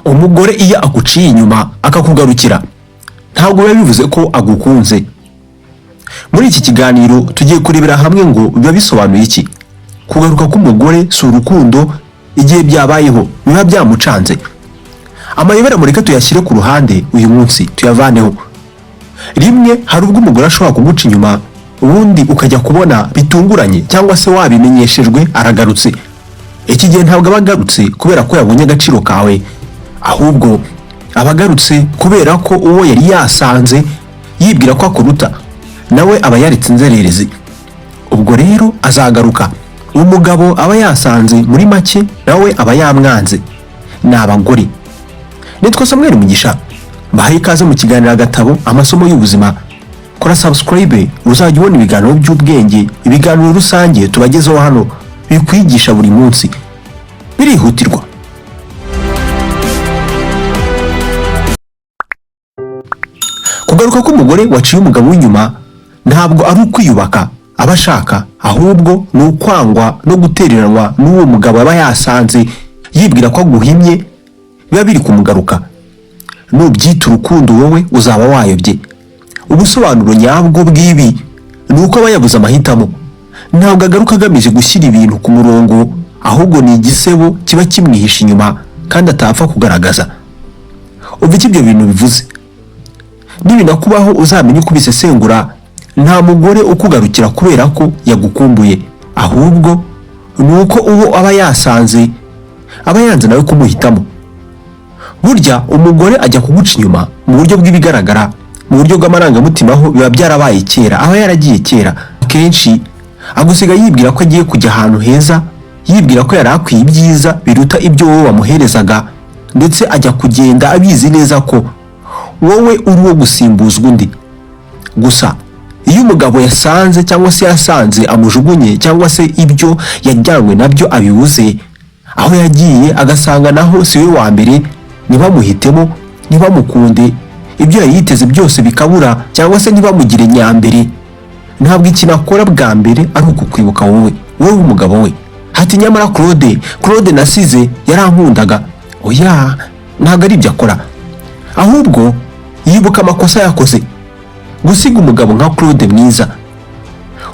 Umugore iyo aguciye inyuma akakugarukira, ntabwo biba bivuze ko agukunze. Muri iki kiganiro tugiye kurebera hamwe ngo biba bisobanuye iki. Kugaruka k'umugore si urukundo, igihe byabayeho biba byamucanze. Amayobera mureke tuyashyire ku ruhande uyu munsi, tuyavaneho. Rimwe hari ubwo umugore ashobora kuguca inyuma, ubundi ukajya kubona bitunguranye cyangwa se wabimenyeshejwe aragarutse. Iki gihe ntabwo aba agarutse kubera ko yabonye agaciro kawe, ahubwo aba agarutse kubera ko uwo yari yasanze yibwira ko akuruta nawe aba yaretse inzererezi. Ubwo rero azagaruka. Umugabo aba yasanze muri make nawe aba yamwanze. Ni abagore. Nitwa Samuel Mugisha, mbahaye ikaze mu kiganiro Agatabo Amasomo y'Ubuzima. Kora subscribe uzajya ubona ibiganiro by'ubwenge, ibiganiro rusange tubagezeho hano bikwigisha buri munsi, birihutirwa. Kugaruka k'umugore waciye umugabo w'inyuma ntabwo ari ukwiyubaka aba ashaka, ahubwo ni ukwangwa no gutereranwa n'uwo mugabo aba yasanze yibwira ko aguhimye, biba biri kumugaruka. Nubyita urukundo wowe uzaba wayobye. Ubusobanuro nyabwo bw'ibi ni uko aba yabuze amahitamo. Ntabwo agaruka agamije gushyira ibintu ku murongo, ahubwo ni igisebo kiba kimwihishe inyuma kandi atapfa kugaragaza. Umva icyo ibyo bintu bivuze. Nibinakubaho uzamenye uko ubisesengura. Nta mugore ukugarukira kubera ko yagukumbuye, ahubwo ni uko uwo aba yasanze aba yanze nawe kumuhitamo. Burya umugore ajya kuguca inyuma mu buryo bw'ibigaragara, mu buryo bw'amarangamutima ho biba byarabaye kera, aba yaragiye kera. Akenshi agusiga yibwira ko agiye kujya ahantu heza, yibwira ko yari akwiye ibyiza biruta ibyo wowe wamuherezaga, ndetse ajya kugenda abizi neza ko wowe uri uwo gusimbuzwa undi. Gusa iyo umugabo yasanze cyangwa se yasanze amujugunye, cyangwa se ibyo yajyanywe nabyo abibuze, aho yagiye agasanga naho si we wa mbere, ntibamuhitemo, ntibamukunde, ibyo yari yiteze byose bikabura, cyangwa se ntibamugire nyambere, ntabwo ikintu akora bwa mbere ari ukukwibuka wowe, wowe umugabo we. Hati nyamara Claude nasize yarankundaga. Oya, ntabwo ari ibyo akora, ahubwo yibuka amakosa yakoze gusiga umugabo nka Claude mwiza.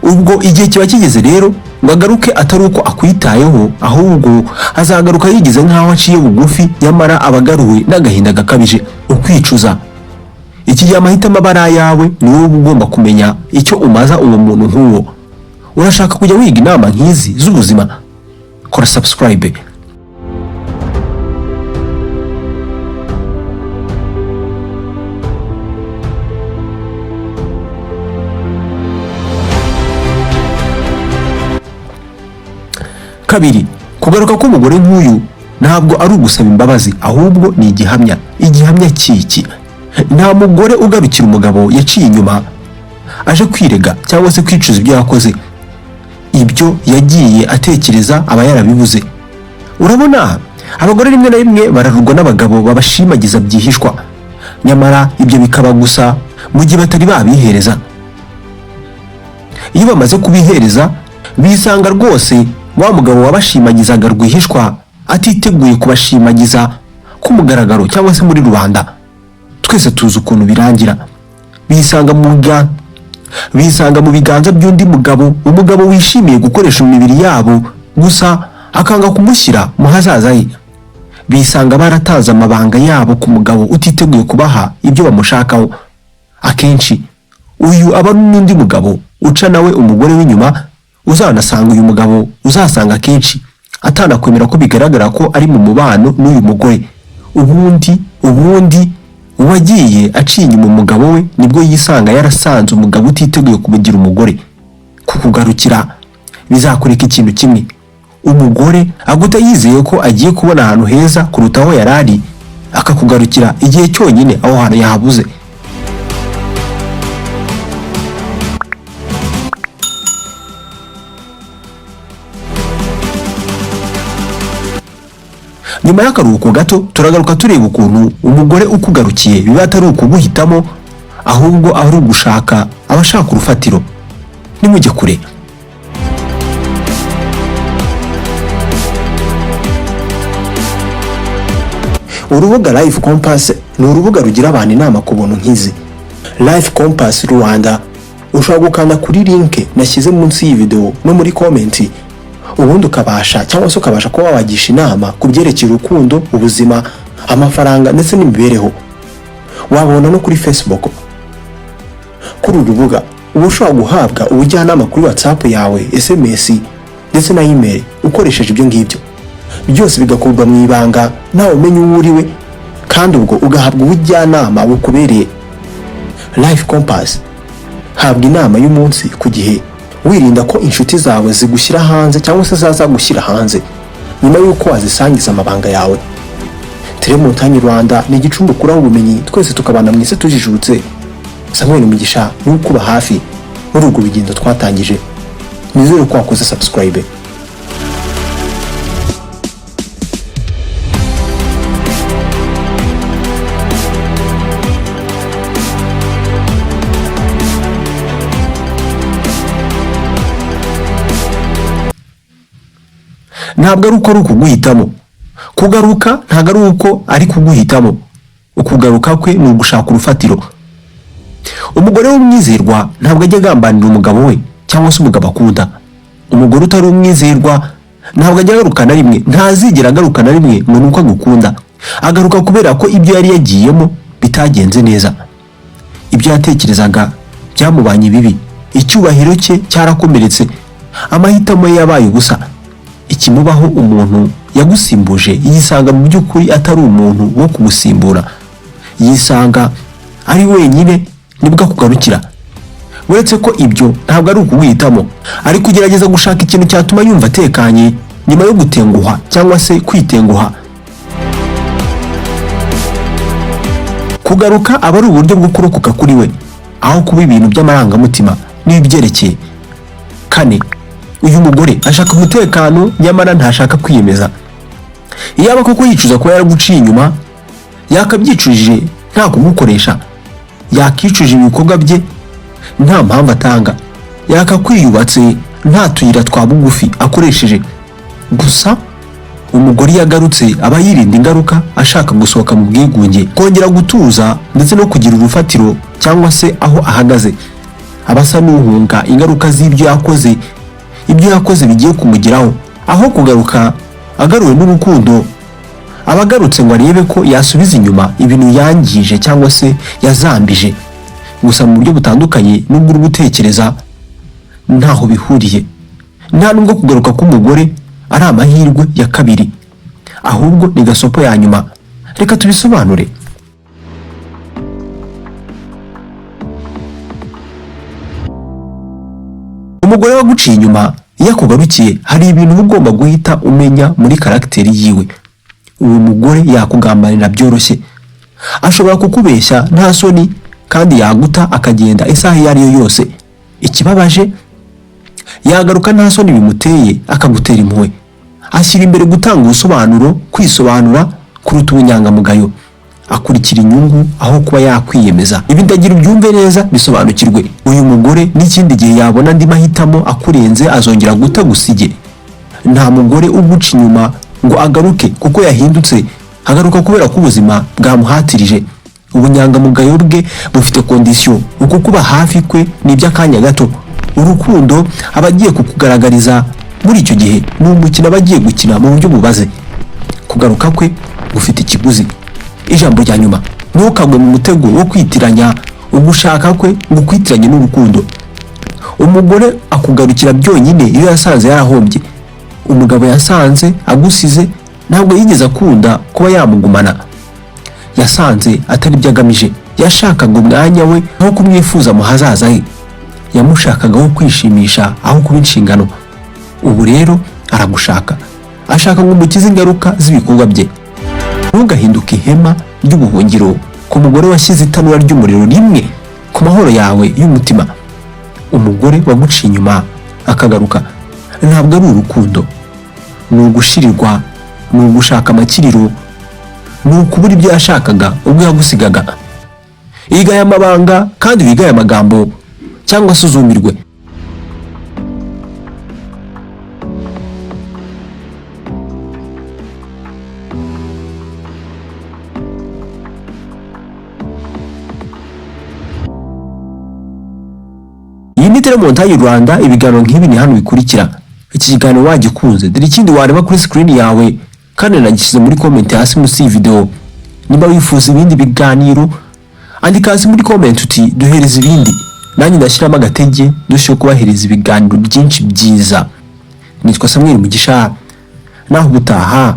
Ubwo igihe kiba kigeze rero ngo agaruke atari uko akwitayeho, ahubwo azagaruka yigize nk'aho aciye bugufi, nyamara aba agaruwe n'agahinda gakabije, ukwicuza. Iki gihe amahitamo aba ari ayawe, ni wowe uba ugomba kumenya icyo umaza uwo muntu nk'uwo. Urashaka kujya wiga inama nk'izi z'ubuzima? Kora subscribe. Kabiri, kugaruka k'umugore nk'uyu ntabwo ari ugusaba imbabazi, ahubwo ni igihamya. Igihamya cy'iki? Nta mugore ugarukira umugabo yaciye inyuma aje kwirega cyangwa se kwicuza ibyo yakoze. Ibyo yagiye atekereza aba yarabibuze. Urabona abagore rimwe na rimwe bararurwa n'abagabo babashimagiza byihishwa, nyamara ibyo bikaba gusa mu gihe batari babihereza. Iyo bamaze kubihereza bisanga rwose wa mugabo wabashimagizaga rwihishwa atiteguye kubashimagiza ku mugaragaro cyangwa se muri rubanda. Twese tuzi ukuntu birangira. Bisanga mu biganza by'undi mugabo, umugabo wishimiye gukoresha imibiri yabo gusa akanga kumushyira mu hazaza he. Bisanga baratanze amabanga yabo ku mugabo utiteguye kubaha ibyo bamushakaho. Akenshi uyu aba ari n'undi mugabo uca nawe umugore w'inyuma. Uzanasanga uyu mugabo uzasanga akenshi atanakwemera ko bigaragara ko ari mu mubano n'uyu mugore. Ubundi uwagiye aciye inyuma umugabo we nibwo yisanga yarasanze umugabo utiteguye kumugira umugore. Kukugarukira bizakureka ikintu kimwe, umugore aguta yizeye ko agiye kubona ahantu heza kuruta aho yari ari, akakugarukira igihe cyonyine aho hantu yahabuze. Nyuma y'akaruhuko gato turagaruka tureba ukuntu umugore ukugarukiye biba atari ukuguhitamo, ahubwo ari ugushaka, abashaka urufatiro. Nimujye kure. Urubuga Life Compass ni urubuga rugira abantu inama ku buntu nk'izi. Life Compass Rwanda, ushobora gukanda kuri link nashyize munsi y'iyi video no muri comment, ubundi ukabasha cyangwa se ukabasha kuba wabagisha inama ku byerekeye urukundo, ubuzima, amafaranga ndetse n'imibereho. Wabona no kuri Facebook. Kuri uru rubuga uba ushobora guhabwa ubujyanama kuri WhatsApp yawe, SMS ndetse na email ukoresheje ibyo ngibyo byose, bigakorwa mu ibanga, ntawe umenya uwo uriwe, kandi ubwo ugahabwa ubujyanama bukubereye. Life Compass, habwa inama y'umunsi ku gihe, wirinda ko inshuti zawe zigushyira hanze cyangwa se zazagushyira hanze nyuma y'uko wazisangiza amabanga yawe. Telemontagne Rwanda ni igicumbi ukuraho ubumenyi, twese tukabana mu isi tujijutse. Samuel Mugisha ni ukuba hafi muri urwo rugendo twatangije. Nizere ko wakoze subscribe. Ntabwo ari uko ari ukuguhitamo. Kugaruka ntabwo ari uko ari kuguhitamo. Ukugaruka kwe ni ugushaka urufatiro. Umugore w'umwizerwa ntabwo ajya agambanira umugabo we cyangwa se umugabo akunda. Umugore utari umwizerwa ntabwo ajya agaruka na rimwe, ntazigera agaruka na rimwe ngo ni uko agukunda. Agaruka kubera ko ibyo yari yagiyemo bitagenze neza, ibyo yatekerezaga byamubanye bibi, icyubahiro cye cyarakomeretse, amahitamo ye yabaye ubusa. Ikimubaho, umuntu yagusimbuje yisanga mu by'ukuri atari umuntu wo kugusimbura, yisanga ari wenyine, nibwo akugarukira. Uretse ko ibyo ntabwo ari ukuguhitamo, ari kugerageza gushaka ikintu cyatuma yumva atekanye nyuma yo gutenguha cyangwa se kwitenguha. Kugaruka aba ari uburyo bwo kurokoka kuri we, aho kuba ibintu by'amarangamutima n'ibyerekeye. Kane, uyu mugore ashaka umutekano, nyamara ntashaka kwiyemeza. Iyaba koko yicuza kuba yaraguciye inyuma, yakabyicujije nta kugukoresha, yakicuje ibikorwa bye nta mpamvu atanga, yakakwiyubatse nta tuyira twa bugufi akoresheje. Gusa umugore iyo agarutse aba yirinda ingaruka, ashaka gusohoka mu bwigunge, kongera gutuza ndetse no kugira urufatiro cyangwa se aho ahagaze. Aba asa n'uhunga ingaruka z'ibyo yakoze, ibyo yakoze bigiye kumugeraho. Aho kugaruka agaruwe n'urukundo, aba agarutse ngo arebe ko yasubiza inyuma ibintu yangije cyangwa se yazambije, gusa mu buryo butandukanye n'ubwo uri gutekereza. Ntaho bihuriye. Nta nubwo kugaruka k'umugore ari amahirwe ya kabiri, ahubwo ni gasopo ya nyuma. Reka tubisobanure. Umugore waguciye inyuma iyo akugarukiye, hari ibintu uba ugomba guhita umenya muri caractère yiwe. Uwo mugore yakugambanira byoroshye, ashobora kukubeshya nta soni, kandi yaguta akagenda isaha iyo ari yo yose. Ikibabaje, yagaruka nta soni bimuteye, akagutera impuhwe. Ashyira imbere gutanga ubusobanuro, kwisobanura, kuruta ubunyangamugayo. Akurikira inyungu aho kuba yakwiyemeza. Ibi ndagira ubyumve neza, bisobanukirwe. Uyu mugore n'ikindi gihe yabona andi mahitamo akurenze, azongera guta gusige. Nta mugore uguca inyuma ngo agaruke kuko yahindutse. Agaruka kubera ko ubuzima bwamuhatirije. Ubunyangamugayo bwe bufite condition. Uko kuba hafi kwe ni iby'akanya gato. Urukundo aba agiye kukugaragariza muri icyo gihe ni umukino aba agiye gukina mu buryo bubaze. Kugaruka kwe gufite ikiguzi. Ijambo rya nyuma: ntukagwe mu mutego wo kwitiranya ugushaka kwe ngo ukwitiranye n'urukundo. Umugore akugarukira byonyine iyo yasanze yarahombye. Umugabo yasanze agusize ntabwo yigeze akunda kuba yamugumana, yasanze atari byo agamije. Yashakaga umwanya we aho kumwifuza mu hazaza he, yamushakagaho kwishimisha aho kuba inshingano. Ubu rero aragushaka, ashaka ngo umukize ingaruka z'ibikorwa bye. Ntugahinduke ihema ry'ubuhungiro ku mugore washyize itanura ry'umuriro rimwe ku mahoro yawe y'umutima. Umugore waguciye inyuma akagaruka ntabwo ari urukundo, ni ugushirirwa. Ni ugushaka amakiriro, ni ukubura ibyo yashakaga ubwo yagusigaga. Iga aya mabanga kandi wige aya magambo, cyangwa se uzumirwe. Iyi ni Telemontagne Rwanda, ibiganiro nk'ibi ni hano bikurikira. Iki kiganiro wagikunze, dore ikindi wareba kuri screen yawe, kandi nagishyize muri comment hasi munsi y'iyi video. Niba wifuza ibindi biganiro, andika hasi muri comment uti duhereze ibindi, nanjye ndashyiramo agatege ndusheho kubahereza ibiganiro byinshi byiza. Nitwa Samuel Mugisha, naho ubutaha.